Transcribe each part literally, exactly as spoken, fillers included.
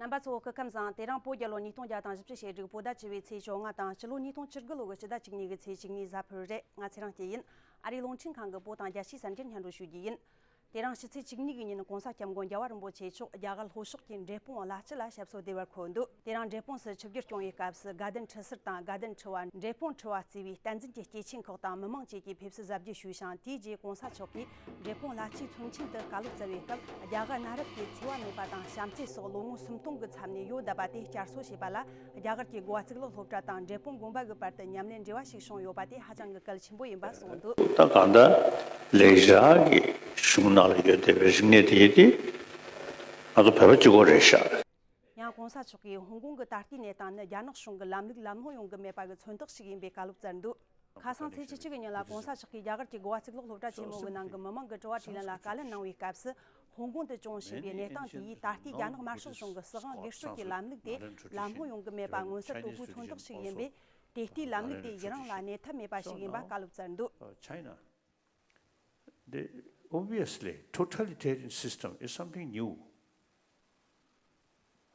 རྣམ་པ་ཚོ་སྐུ་ཁམས་བཟང་། དེ་རིང་བོད་རྒྱལ་ལོ་ཉིས་སྟོང་བརྒྱ་དང་བཞི་བཅུ་ཞེ་དྲུག་བོད་ཟླ་བཅུ་བའི་ཚེས་བཅོ་ལྔ་དང་། སྤྱི་ལོ་ཉིས་སྟོང་བཅུ་དགུ་ལོ་གི་སྤྱི་ཟླ་བཅུ་གཉིས་གི་ཚེས་བཅུ་གཉིས་གཟའ་ཕུར་བུ་རེད། ང་ཚེ་རིང་སྐྱིད་ཡིན། ཨ་རིའི་རླུང་འཕྲིན་ཁང་གི་བོད་དང་རྒྱལ་སྤྱིའི་གསར་འགྱུར་སྙན་སྒྲོན་ཞུ་རྒྱུ་ཡིན། དེ་རིང་ཕྱི་ཚེས་བཅུ་གཉིས་ཀྱི་ཉིན་༸གོང་ས་༸སྐྱབས་མགོན་རྒྱལ་བ་རིན་པོ་ཆེ་མཆོག་རྒྱ་གར་ལྷོ་ཕྱོགས་ཀྱི་འབྲས་སྤུངས་བླ་སྤྱི་ལ་ཞབས་སོར་བདེ་བར་འཁོད་འདུག་དེ་རིང་འབྲས་སྤུངས་སུ་ཆིབས་བསྒྱུར་སྐྱོང་བའི་སྐབས་སུ་དགའ་ལྡན་ཁྲི་ཟུར་དང་དགའ་ལྡན་ཁྲི་པ། འབྲས་སྤུངས་ཁྲི་པ་གཙོས་པའི་བསྟན་འཛིན་གྱི་སྐྱེས་ཆེན་ཁག་དང་མི་མང་བཅས་ཀྱིས་ཕེབས་བསུ་གཟབ་རྒྱས་ཞུས་ཤིང་། དེའི་རྗེས་༸གོང་ས་མཆོག་གིས་འབྲས་སྤུངས་བླ་སྤྱིའི་ཚོམས་ཆེན་དུ་བཀའ་སློབ་སྩལ་བའི་སྐབས། རྒྱ་གར་གནའ་རབས་ཀྱི་འཚེ་བ་མེད་པ་དང་བྱམས་བརྩེ་སོགས་ལོ་ངོ་སུམ་སྟོང་གི་མཚམས་ནས་ཡོལ་བསྡད་པ་དེ་བསྐྱར་གསོ་བྱས་པ་ལ། རྒྱ་གར་གྱི་གོ་བ་གཙུག་ལག་སློབ་གྲྭ་དང་འབྲས་སྤུངས་དགོན་པ་གི་བར་དུ་ཉམས་ལེན་འབྲེལ་བ་ཞིག་བྱུང་ཡོད་པ་དེ་ཧ་ཅང་གི་གལ་ཆེན་པོ་ཡིན་པ་གསུངས་འདུག་ད་གང་ལྟར་ལེགས་སྦྱར་གྱི་གཞུང་ནང་ལ་ཡོད་བསྡད་པའི་རིག་གནས་དེ་ཡིན་ཏེ། ང་ཚོ་བོད་པ་གཅིག་པོ་རེད་ཤག་ཡང་༸གོང་ས་མཆོག་གིས་ཧོང་ཀོང་གི་ད་ལྟའི་གནས་སྟངས་ནི་རྒྱ་ནག་གཞུང་གི་ལམ་ལུགས་ལམ་ལྷོང་ཡོང་གི་མེད་པ་གི་མཚོན་རྟགས་ཤིག་ཡིན་པའི་བཀའ་སློབ་སྩལ་འདུག་ཁ་སང་ཚེས་བཅུ་གཅིག་གི་ཉིན་ལ་༸གོང་ས་མཆོག་གིས་རྒྱ་གར་གྱི་གོ་བ་གཙུག་ལག་སློབ་གྲྭ་ཆེན་མོ་གི་ནང་གི་མི་མང་གི་དྲི་བ་དྲིས་ལན་ལ་བཀའ་ལན་གནང་བའི་སྐབས་སུ། ཧོང་ཀོང་དུ་བྱུང་བཞིན་པའི་གནས་སྟངས་དེ་ཡིས་ད་ལྟའི་རྒྱ་ནག་དམར་ཤོག་གཞུང་གི་སྲིད་དབང་སྒེར་གཅོད་ཀྱི་ལམ་ལུགས་དེ་ལམ་ལྷོང་ཡོང་གི་མེད་པ་མངོན་གསལ་དོད་པོའི་མཚོན་རྟགས་ཤིག་ཡིན་པས། དེ་ལྟའི་ལམ་ལུགས་དེ་ཡུན་རིང་ལ་གནས་ཐབས་མེད་པ་ཞིག་ཡིན་པ་བཀའ་སློབ་སྩལ་འདུག China, the, obviously, totalitarian system is something new.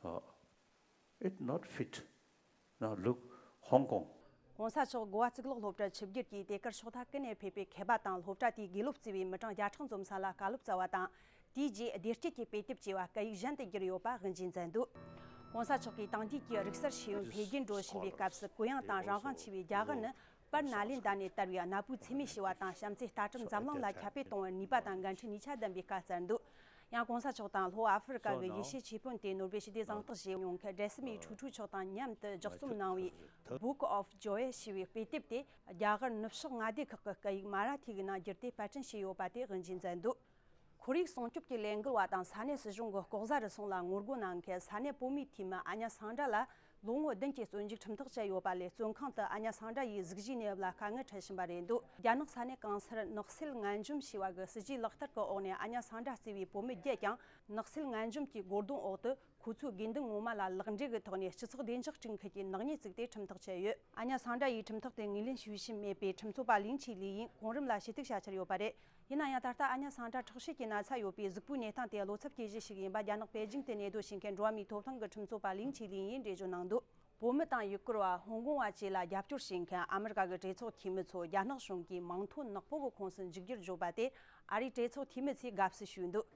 Uh, it not fit. Now look, Hong Kong.༸གོང་ས་མཆོག་གོ་བ་གཙུག་ལག་སློབ་གྲྭར་ཆིབས་བསྒྱུར་གྱིས་དེ་གར་ཕྱོགས་མཐའ་ཀུན་ནས་ཕེབས་པའི་མཁས་པ་དང་སློབ་གྲྭ་དེའི་དགེ་སློབ་གཙོས་པའི་མི་གྲངས་བརྒྱ་ཕྲག་འཛོམས་ས་ལ་བཀའ་སློབ་སྩལ་བ་དང་། དེའི་རྗེས་བདེ་སྐྱིད་ཀྱི་དཔེ་དེབ་ཅེས་པ་སྐད་ཡིག་གཞན་དུ་བསྒྱུར་ཡོད་པ་དབུ་འབྱེད་མཛད་འདུག ༸གོང་ས་མཆོག་གིས་དེང་དུས་ཀྱི་རིག་གསར་ཤེས་ཡོན་འཕེལ་རྒྱས་འགྲོ་བཞིན་པའི་སྐབས་སུ་གུ་ཡངས་དང་རང་དབང་ཆེ་བའི་རྒྱ་གར་ནི། པར་ནཱ་ལེནྡྲ་ནས་དར་བའི་གནའ་བོའི་འཚེ་མེད་ཞི་བ་དང་བྱམས་བརྩེ་ལྟ་གྲུབ་འཛམ་གླིང་ལ་ཁྱབ་སྤེལ་གཏོང་བར་ནུས་པ་དང་འགན་འཁྲི་གཉིས་ཆ་ལྡན་པའི་བཀའ་སྩལ་འདུག་ཡང་༸གོང་ས་མཆོག་དང་ལྷོ་ཨ་ཧྥེ་རི་ཀ་གི་ཡེ་ཤུའི་ཆོས་དཔོན་ཏེ་ནོ་སྦེལ་ཞི་བདེའི་གཟེངས་རྟགས་བཞེས་མྱོང་མཁན་ཌེ་སི་མི་ཁྲུ་ཁྲུ་མཆོག་དང་མཉམ་དུ་ལྗགས་རྩོམ་གནང་བའི་Book of Joy ཞེས་པའི་དཔེ་དེབ་དེ་རྒྱ་གར་ནུབ་ཕྱོགས་མངའ་སྡེ་ཁག་གི་སྐད་ཡིག་མ་ར་ཐི་གི་ནང་བསྒྱུར་ཏེ་པར་སྐྲུན་བྱས་ཡོད་པ་དེ་དབུ་འབྱེད་མཛད་འདུག་ཁོར་ཡུག་སྲུང་སྐྱོབ་ཀྱི་ལས་འགུལ་བ་དང་ས་གནས་སྲིད་གཞུང་གི་ལྐོག་ཟ་རུལ་སུངས་ལ་ངོ་རྒོལ་གནང་མཁན་ས་གནས་བོད་མིའི་འཐུས་མི་ཨ་ཉ་སང་དྲ་ལ་ལོ་ངོ་བདུན་གྱི་བཙོན་འཇུག་ཁྲིམས་ཐག་བཅད་ཡོད་པ་ལས། བཙོན་ཁང་དུ་ཨ་ཉ་སང་དྲ་ཡི་གཟུགས་གཞིའི་གནས་བབ་ལ་དཀའ་ངལ་འཕྲད་བཞིན་པ་རེད་འདུག་རྒྱ་ནག་ས་གནས་གང་སར་ནགས་ཚལ་ངན་འཇོམས་ཞེས་པ་གི་སྲིད་ཇུས་ལག་བསྟར་གྱི་འོག་ནས་ཨ་ཉ་སང་དྲ་གཙོས་པའི་བོད་མི་བརྒྱད་ཀྱང་ནགས་ཚལ་ངན་འཇོམས་ཀྱི་རྒོལ་རྡུང་འོག་ཏུ། ཁོ་ཚོའི་དགོས་འདུན་ངོ་མ་ལ་ལག་འབྲེལ་གྱི་ཐོག་ནས་སྤྱི་ཚོགས་བདེ་འཇགས་སྒྲིག་འཁེལ་གྱི་ནག་ཉེས་བཙུགས་ཏེ་ཁྲིམས་ཐག་བཅད་ཡོད། ཨ་ཉ་སང་དྲ་ཡིས་ཁྲིམས་ཐག་དེ་ངོས་ལེན་ཞུ་བཞིན་མེད་པས། ཁྲིམས་རྩོད་པ་ལིང་ཆི་ལི་ཡིས་གོང་རིམ་ལ་ཞུ་གཏུག་བྱ་འཆར་ཡོད་པ་རེད། ཡིན་ན་ཡང་ད་ལྟ་ཨ་ཉ་སང་དྲ་ཁྲག་ཤེད་ཀྱི་ན་ཚ་ཡོད་པས། གཟུགས་པོའི་གནས་སྟངས་དེ་བློ་འཚབ་སྐྱེ་གཞི་ཞིག་ཡིན་པ་རྒྱ་ནག་པེ་ཅིང་དུ་གནས་སྡོད་བྱེད་མཁན་འགྲོ་བ་མིའི་ཐོབ་ཐང་གི་ཁྲིམས་རྩོད་པ་ལིང་ཆི་ལི་ཡིས་འགྲེལ་བརྗོད་གནང་འདུག་བོད་མི་དང་ཡུ་གུར་བ། ཧོང་ཀོང་བ་བཅས་ལ་རྒྱབ་སྐྱོར་བྱེད་མཁན་ཨ་མི་རི་ཀ་གི་གྲོས་ཚོགས་འཐུས་མི་ཚོ་རྒྱ་ནག་གཞུང་གིས་མིང་ཐོ་ནག་པོ་གི་ཁོངས་སུ་འཇུག་རྒྱུར་བརྗོད་པ་དེ། ཨ་རིའི་གྲོས་ཚོགས་འཐུས་མི་ཚོས་དགའ་བསུ་ཞུས་འདུག་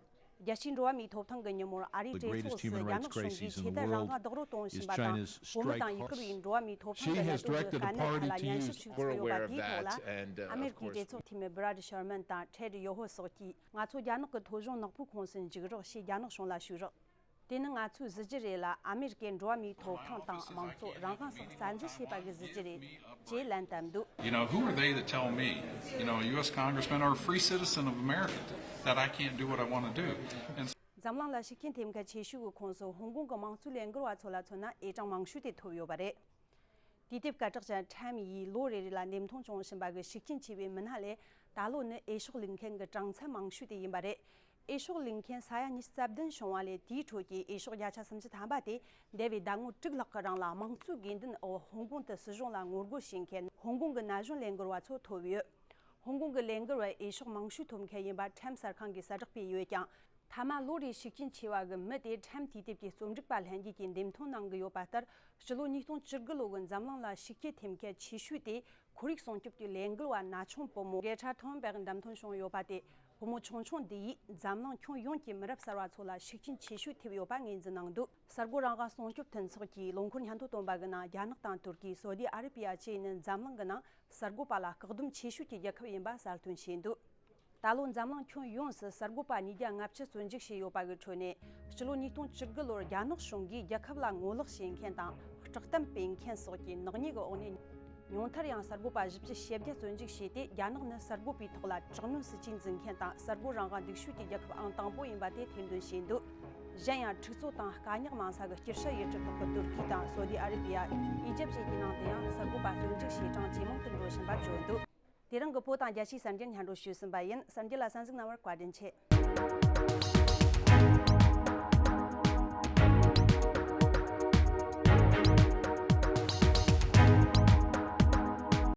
རྒྱལ་སྤྱིའི་འགྲོ་བ་མིའི་ཐོབ་ཐང་གི་ཉིན་མོར་ཨ་རིའི་གྲོས་ཚོགས་སུ་རྒྱ་ནག་གཞུང་གིས་ཆོས་དད་རང་དབང་རྡོག་རོལ་གཏོང་བཞིན་པ་དང་། བོད་མི་དང་ཡུ་གུར་བའི་འགྲོ་བ་མིའི་ཐོབ་ཐང་གི་གནད་དོན་གྱི་དཀའ་གནད་ཐད་ལ་ཉན་ཞིབ་ཞིག་ཚོགས་ཡོད་པ་དེའི་ཐོག་ལ། ཨ་མེ་རི་ཀའི་གྲོས་ཚོགས་འཐུས་མི་Brad Sherman དང་Ted Yoho སོགས་ཀྱིས། ང་ཚོ་རྒྱ་ནག་གི་ཐོ་གཞུང་ནག་པོའི་ཁོངས་སུ་འཇུག་རོགས་ཞེས་རྒྱ་ནག་གཞུང་ལ་ཞུས་རོགས། དེ་ནི་ང་ཚོའི་གཟི་བརྗིད་རེད་ལ། ཨ་མེ་རི་ཀའི་འགྲོ་བ་མིའི་ཐོབ་ཐང་དང་མང་གཙོ་རང་དབང་སོགས་རྩ་འཛིན་བྱེད་པ་གི་གཟི་བརྗིད་རེད། ཅེས་ལན་བཏབ་འདུག You know, who are they to tell me, you know, a U S congressman or a free citizen of America, that I can't do what I want to do? And འཛམ་གླིང་ལ་ཤུགས་རྐྱེན་ཐེབས་མཁན་ཆེ་ཤོས་ཀྱི་ཁོངས་སུ་ཧོང་ཀོང་གི་དམངས་གཙོའི་ལས་འགུལ་བ་ཚོ་ལ་མཚོན་ན་འོས་གྲངས་མང་ཤོས་དེ་ཐོབ་ཡོད་པ་རེད། དུས་དེབ་སྐད་གྲགས་ཅན་Time ཡིས་ལོ་རེ་རེ་ལ་འདེམས་ཐོན་བྱུང་བཞིན་པ་གི་ཤུགས་རྐྱེན་ཆེ་བའི་མི་སྣ་ལས། ད་ལོ་ནི་འོས་ཤོག་ལུས་མཁན་གྱི་གྲངས་ཚད་མང་ཤོས་དེ་ཡིན་པ་རེད། འོས་ཤོག་ལེན་མཁན་ས་ཡ་ཉི་ཤུ་རྩ་བདུན་བྱུང་བ་ལས། དེའི་ཁྲོད་ཀྱི་འོས་ཤོག་བརྒྱ་ཆ་སུམ་ཅུ་ཐམ་པ་དེ་འདས་པའི་ཟླ་ངོ་དྲུག་ལྷག་གི་རིང་ལ་དམངས་གཙོའི་དགོས་འདུན་འོག་ཧོང་ཀོང་དུ་སྲིད་གཞུང་ལ་ངོ་རྒོལ་བྱེད་མཁན་ཧོང་ཀོང་གི་ན་གཞོན་ལས་འགུལ་བ་ཚོ་ཐོབ་ཡོད། ཧོང་ཀོང་གི་ལས་འགུལ་བར་འོས་ཤོག་མང་ཤོས་ཐོབ་མཁན་ཡིན་པ་Time གསར་ཁང་གིས་གསལ་བསྒྲགས་སྤེལ་ཡོད་ཀྱང་། མཐའ་མ་ལོ་རེའི་ཤུགས་རྐྱེན་ཆེ་བ་གི་མི་དེ་Time དུས་དེབ་ཀྱི་རྩོམ་སྒྲིག་པ་ལྷན་རྒྱས་ཀྱིས་འདེམས་ཐོན་གནང་གི་ཡོད་པ་ལྟར། སྤྱི་ལོ་ཉིས་སྟོང་བཅུ་དགུ་ལོ་གི་འཛམ་གླིང་ལ་ཤུགས་རྐྱེན་ཐེབས་མཁན་ཆེ་ཤོས་དེ། ཁོར་ཡུག་སྲུང་སྐྱོབ་ཀྱི་ལས་འགུལ་བ་ན་ཆུང་བུ་མོ་Greta Thunberg འདེམས་ཐོན་བྱུང་ཡོད་པ་དེ། བུ་མོ་ཆུང་ཆུང་འདི་ཡིས་འཛམ་གླིང་ཁྱོན་ཡོངས་ཀྱི་མི་རབས་གསར་བ་ཚོ་ལ་ཤུགས་རྐྱེན་ཆེ་ཤོས་ཐེབས་ཡོད་པ་ངོས་འཛིན་གནང་འདུག་གསར་འགོད་རང་དབང་སྲུང་སྐྱོབ་མཐུན་ཚོགས་ཀྱིས་ལོ་འཁོར་སྙན་ཐོ་བཏོན་པ་གི་ནང་། རྒྱ་ནག་དང་ཏུར་ཀི། སོ་དི་ཨ་རི་པི་ཡ་བཅས་ནི་འཛམ་གླིང་གི་ནང་གསར་འགོད་པ་ལ་བཀག་སྡོམ་ཆེ་ཤོས་ཀྱི་རྒྱལ་ཁབ་ཡིན་པ་གསལ་སྟོན་བྱས་འདུག་ད་ལོ་འཛམ་གླིང་ཁྱོན་ཡོངས་སུ་གསར་འགོད་པ་ཉིས་བརྒྱ་ལྔ་བཅུ་བཙོན་འཇུག་བྱས་ཡོད་པ་གི་ཁྲོད་ནས། སྤྱི་ལོ་ཉིས་སྟོང་བཅུ་དགུ་ལོར་རྒྱ་ནག་གཞུང་གིས་རྒྱལ་ཁབ་ལ་ངོ་ལོག་བྱེད་མཁན་དང་སྐྲག་གཏམ་སྤེལ་མཁན་སོགས་ཀྱི་ནག་ཉེས་ཀྱི་འོག་ནས། ཉུང་མཐར་ཡང་གསར་འགོད་པ་བཞི་བཅུ་ཞེ་བརྒྱད་བཙོན་འཇུག་བྱས་ཏེ། རྒྱ་ནག་ནི་གསར་འགོད་པའི་ཐོག་ལ་དྲག་གནོན་སྲིད་ཇུས་འཛིན་མཁན་དང་གསར་འགོད་རང་དབང་སྡུག་ཤོས་ཀྱི་རྒྱལ་ཁབ་ཨང་དང་པོ་ཡིན་པ་དེ་ཐེར་འདོན་བྱས་འདུག་གཞན་ཡང་། འཁྲུག་རྩོད་དང་དཀའ་རྙོག་མང་ས་གི་སྐྱིད་ཤ་ཡུལ་གྲུ་ཁག་གི་ཏུར་ཀི་དང་སོ་དི་ཨ་རི་པི་ཡ། ཨི་ཇེབ་བཅས་ཀྱི་ནང་དུ་ཡང་གསར་འགོད་པ་བཙོན་འཇུག་བྱེད་གྲངས་ཇེ་མང་དུ་འགྲོ་བཞིན་པ་བརྗོད་འདུག་དེ་རིང་གི་བོད་དང་རྒྱལ་སྤྱིའི་གསར་འགྱུར་སྙན་སྒྲོན་ཞུས་ཟིན་པ་ཡིན། གསར་འགྱུར་ལ་གསན་གཟིགས་གནང་བར་བཀའ་དྲིན་ཆེ།